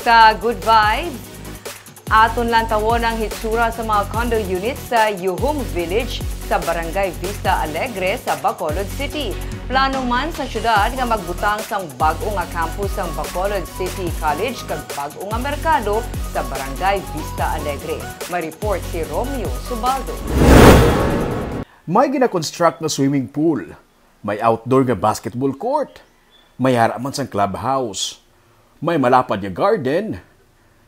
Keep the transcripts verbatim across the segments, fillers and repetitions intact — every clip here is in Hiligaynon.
Sa Good Vibes, aton lantawon ang hitsura sa mga condo units sa Yuhum Village sa Barangay Vista Alegre sa Bacolod City. Plano man sa syudad nga magbutang sang bag-o nga campus sang Bacolod City College kag bag-o nga merkado sa Barangay Vista Alegre. May report si Romeo Subaldo. May gina-construct nga swimming pool. May outdoor nga basketball court. May ara man sang clubhouse. May malapad nga garden.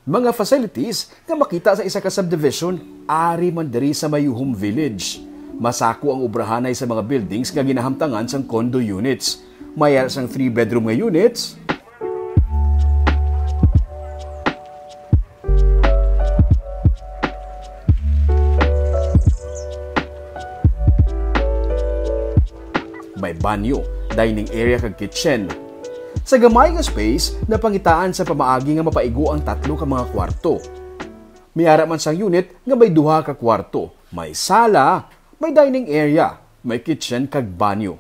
Mga facilities nga makita sa isa ka subdivision ari man diri sa Mayuhom Village. Masako ang obrahanay sa mga buildings nga ginahamtangan sang condo units. May ara sang three-bedroom nga units. May banyo, dining area kag kitchen. Sa gamay nga space, napangitaan sa pamaagi nga mapaigo ang tatlo ka mga kwarto. May ara man sang unit nga may duha ka kwarto, may sala, may dining area, may kitchen kag banyo.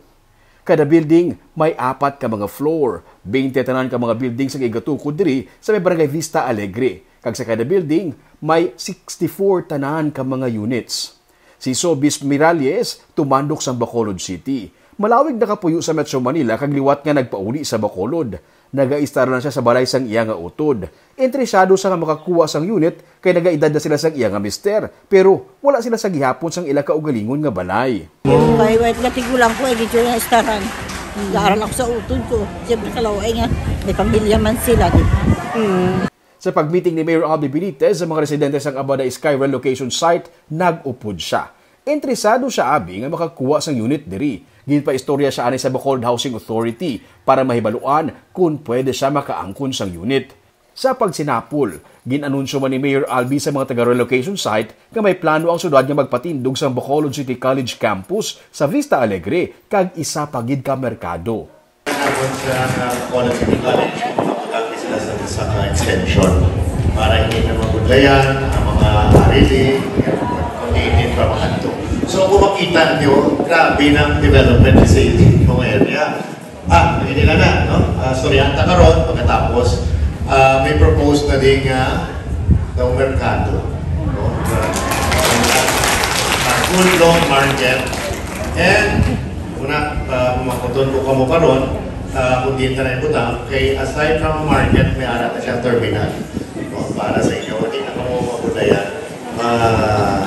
Kada building may apat ka mga floor, twenty tanan ka mga building sa igatukod diri sa may Barangay Vista Alegre, kag sa kada building may sixty-four tanan ka mga units. Si Sobis Miralles tumandok sang Bacolod City. Malawig nakapuyo sa Metro Manila kag liwat nga nagpauli sa Bacolod. Nagaistar lang siya sa balay sang iya nga utod. Interesado sa nga makakuha sang unit kay nagaedad na sila sang iya nga mister, pero wala sila sa gihapon sang ila kaugalingon nga balay. Kay wait nga tigulang ko, eh, gidyo na istaran. Gaaral ako sa utod ko. Siyempre, kalaway nga, may pamilya man sila, di ba? Sa pagmeeting ni Mayor Abby Benitez sa mga residente sang Abada Sky relocation site, nag-upod siya. Interesado siya abi nga makakuha sang unit diri. Ginpaistorya siya ani sa Bacolod Housing Authority para mahibaluan kon pwede siya makaangkon sang unit. Sa pagsinapol, gin-anunsyo man ni Mayor Albi sa mga taga-relocation site nga may plano ang syudad nga magpatindog sang Bacolod City College Campus sa Vista Alegre kag isa pa gid ka merkado. Nabot sa Bacolod City College, makabutangi sila sa isa ka extension para hindi na mabudlayan ang mga arili, kundi hindi pa makadto. So kung makita niyo, grabe ng development sa inyong area. Ah, hindi na na, no? Uh, storyhan ta karon pagkatapos, uh, may propose na din nga daw merkado, no? Uh, good long market and una, uh, makuton ko kamo karon, uh, kung di na na ibutang, kay aside from market, may ara na siyang terminal, no? Para sa inyo, hindi na kamo mabudayan, uh,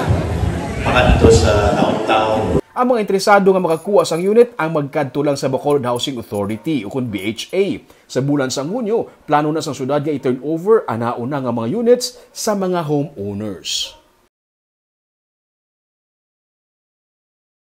makadto sa downtown. Ang mga interesado nga makakuha sang unit ang magkadto lang sa Bacolod Housing Authority ukon B H A. Sa bulan sang Hunyo, plano na sang syudad nga i-turnover anaon na nga mga units sa mga homeowners.